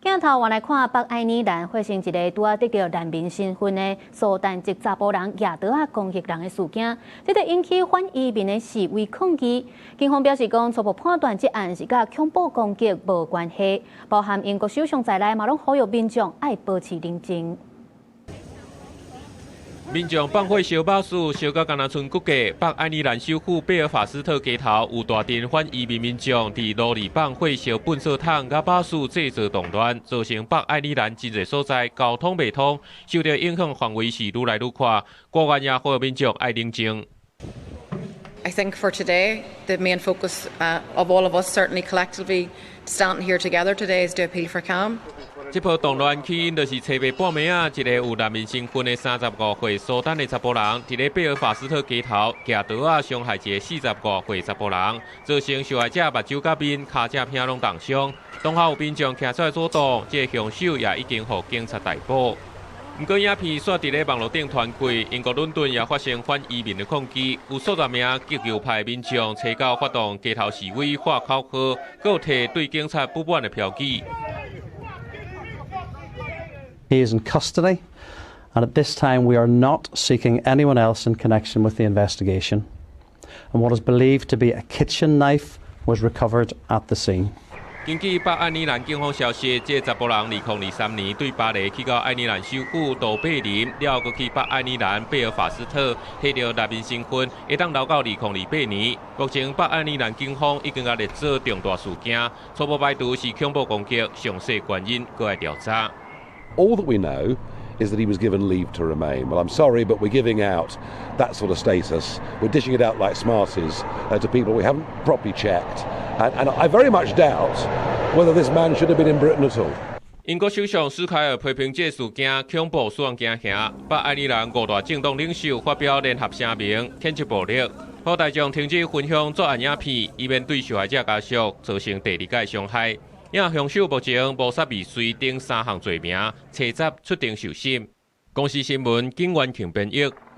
鏡頭換來看北愛爾蘭發生一个拄仔得著難民身份的蘇丹籍查埔人舉刀仔攻擊人的事件，這個引起反移民的示威抗議。警方表示講，初步判斷這案是佮恐怖攻擊無關係，包含英國首相在內嘛，攏呼籲民眾愛保持冷靜。民眾放火燒巴士，燒到敢若賰骨架。北愛爾蘭首府貝爾法斯特街頭有大陣反移民民眾佇路裡放火燒糞掃桶，佮巴士製造動亂，造成北愛爾蘭真濟所在交通袂通，受著影響範圍是愈來愈闊。官員也呼籲民眾愛冷靜。 I think for today, the main focus of all of us, certainly collectively standing here together today, is to appeal for calm. 這波動亂起因就是初八半暝仔，一个有難民身份的35歲蘇丹的查埔人，佇咧貝爾法斯特街頭舉刀仔傷害一个45歲查埔人，造成受害者目睭佮面、跤脊鼻攏重傷。當下有民眾徛出來阻擋，這个兇手也已經予警察逮捕。毋過影片煞佇咧網路頂傳開，英國倫敦也發生反移民的抗議，有數十名極右派民眾初九發動街頭示威，喊口號，閣有提對警察不滿的標語。 He is in custody, and at this time we are not seeking anyone else in connection with the investigation. And what is believed to be a kitchen knife was recovered at the scene. 根據北愛爾蘭警方消息，這个查埔人2023年對巴黎去到愛爾蘭首府都柏林，了後閣去北愛爾蘭貝爾法斯特，提著難民身份，會當留到2028年。目前北愛爾蘭警方已經共列做重大事件，初步排除是恐怖攻擊，詳細原因閣愛調查。 All that we know is that he was given leave to remain. Well, I'm sorry, but we're giving out that sort of status. We're dishing it out like Smarties to people we haven't properly checked. And I very much doubt whether this man should have been in Britain at all. 英國首相斯凱爾批評這事件恐怖使人驚嚇，北愛爾蘭五大政黨領袖發表聯合聲明，譴責暴力，呼大眾停止分享作案影片，以免對受害者家屬造成第二擺傷害。影兇手目前謀殺未遂等三項罪名，初十出庭受審。公視新聞，景元慶編譯。